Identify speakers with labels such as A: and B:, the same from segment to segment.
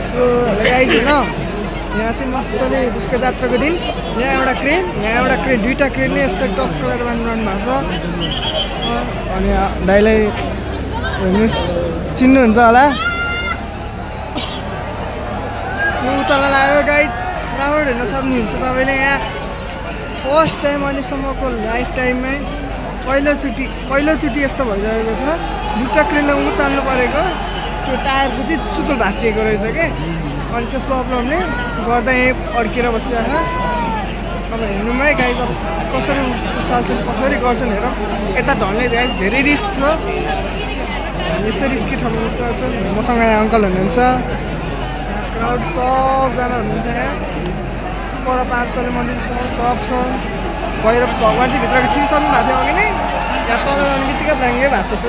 A: so guys हैन यहाँ चाहिँ मस्तले उसको जात्राको दिन यहाँ एउटा क्रेन दुईटा क्रेनले यस्तो टक्क गरेर बाँधिरहनु भएको छ अनि दाइलाई हेर्नुहोस् चिन्नुहुन्छ होला उचाल्न लाग्यो गाइज क्राउड हेर्न सक्नुहुन्छ तपाईँले यहाँ फर्स्ट टाइम अहिलेसम्मको लाइफ टाइममै पहिलोचोटि यस्तो भइरहेको छ दुईटा क्रेनले उचाल्नु परेको त्यो टायरको चाहिँ चुकुल भाँचिएको रहेछ क्या अनि त्यो प्रब्लमले गर्दा यहीँ अड्केर बसिरहेको अब हेर्नुमा है गाइज कसरी उचाल्छन् कसरी गर्छन् हेर यता ढल्ने गाइज धेरै रिस्क छ यस्तो रिस्की ठाउँमा बस्नु छ मसँग यहाँ अङ्कल हुनुहुन्छ क्राउड सबजना हुनुहुन्छ यहाँ पर 5 तले मन्दिर छ सब छ बाहिर भगवान् चाहिँ भित्रको छिरिसक्नु भएको थियो अघि नै यहाँ तल जाने बित्तिकै ड्याङ्गे भएको छ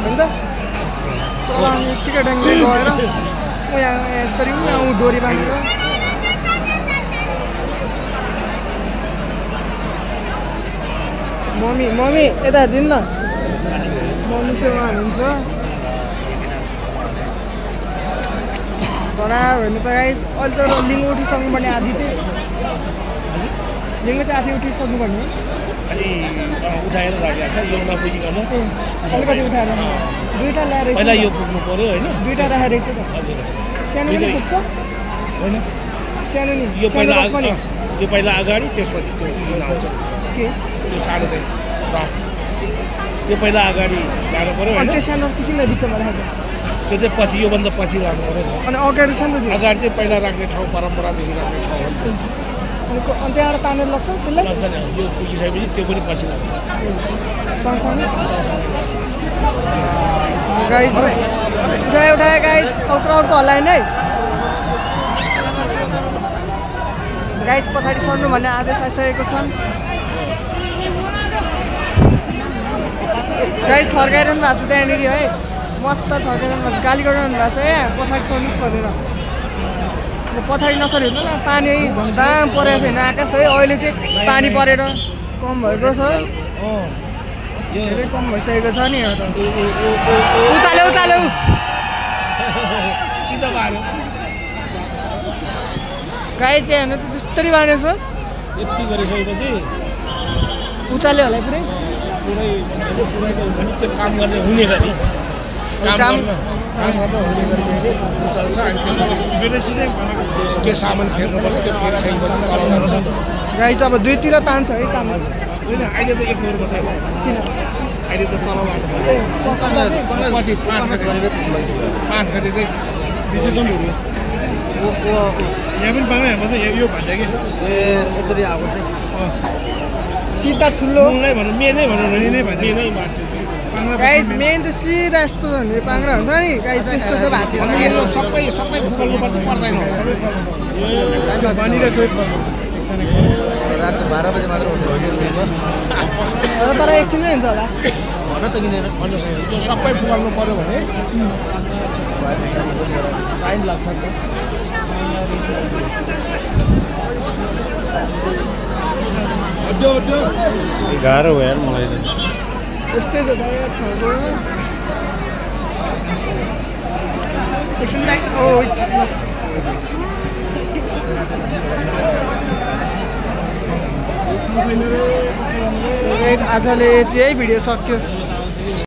A: होइन त तल आउने बित्तिकै ड्याङ्गे गएर यहाँ यसरी ऊ डोरी बाँधेर मम्मी यता दिनु न मम्मी चाहिँ उहाँ हुनुहुन्छ तर हेर्नु त गाइस अहिले त लिङ्ग उठिसक्नुपर्ने आधी चाहिँ लिङ्ग चाहिँ आधी उठिसक्नुपर्ने
B: उठाएर राखिहाल्छ यो नपुगिकन
A: अलिकति उठाएर दुईवटा ल्याएर
B: पहिला यो पुग्नु पर्यो होइन
A: दुईवटा राखेर रहेछ त
B: हजुर
A: सानो पनि पुग्छ
B: होइन
A: सानो नि
B: यो पहिला अगाडि त्यसपछि त्यो आउँछ
A: के
B: यो सानो चाहिँ यो पहिला अगाडि लानु पर्यो
A: अनि त्यो सानो चाहिँ किन बिचमा राखेको
B: त्यो चाहिँ पछि योभन्दा पछि लानु पर्यो
A: अनि अगाडि सानो
B: अगाडि चाहिँ पहिला राख्ने ठाउँ परम्परादेखि राख्ने ठाउँ हो
A: अनि त्यहाँबाट तानेर लाग्छ त्यसलाई
B: यो पुगिसकेपछि त्यो पनि पछि लाग्छ
A: सँगसँगै गाइज उठायो गाइज क्राउडको हल्लाइन है गाइज पछाडि सर्नु भन्ने आदेश आइसकेको छ गाइज थर्काइरहनु भएको छ त्यहाँनिर है मस्त थर्काइरहनु भएको छ गाली गरिरहनु भएको छ यहाँ पछाडि सर्नुहोस् भनेर पछाडि नसरी हुँदैन पानी झन्दाम परेको छैन आकाश है अहिले चाहिँ पानी परेर कम भएको छ धेरै कम भइसकेको छ नि उचाल्यो
B: सिधा बाह्र
A: गाई चाहिँ हेर्नु त त्यस्तरी बाँडेछ
B: यति गरिसकेपछि
A: उचाल्यो होला पुरै
B: त्यो काम गर्ने हुने गरी काम गर्दा हुने गरी उचाल्छ अनि त्यसपछि के सामान फेर्नु पर्छ त्यो फेरिसकेपछि तल जान्छ
A: गाई चाहिँ अब दुईतिर तान्छ है तान्छ
B: होइन अहिले त 1 नम्बर मात्रै हो
A: किन
B: अहिले त तल लानु पर्यो पछि 5 गते चाहिँ बिजुजनहरू यहाँ पनि पाउँदैन हेर्नु यो भन्छ कि ए यसरी आएको चाहिँ
A: सिधा ठुलो
B: भनौँ मेनै भनौँ मेनै भन्छ मेनै भन्छ
A: गाइस मेन त सिधा यस्तो भने पाङ्ग्रा हुन्छ नि गाइस त्यस्तो चाहिँ भाँच्छ
B: सबै फुकाल्नु पर्छ पर्दैन
C: रातको 12 बजे मात्र हुन्छ
A: तर एकछिन नै हुन्छ होला
C: भन्न सकिँदैन
B: त्यो सबै फुकाल्नु पर्यो भने टाइम लाग्छ नि त
C: गाह्रो भयो यार मलाई त
A: यस्तै छ आजले यति है भिडियो सक्यो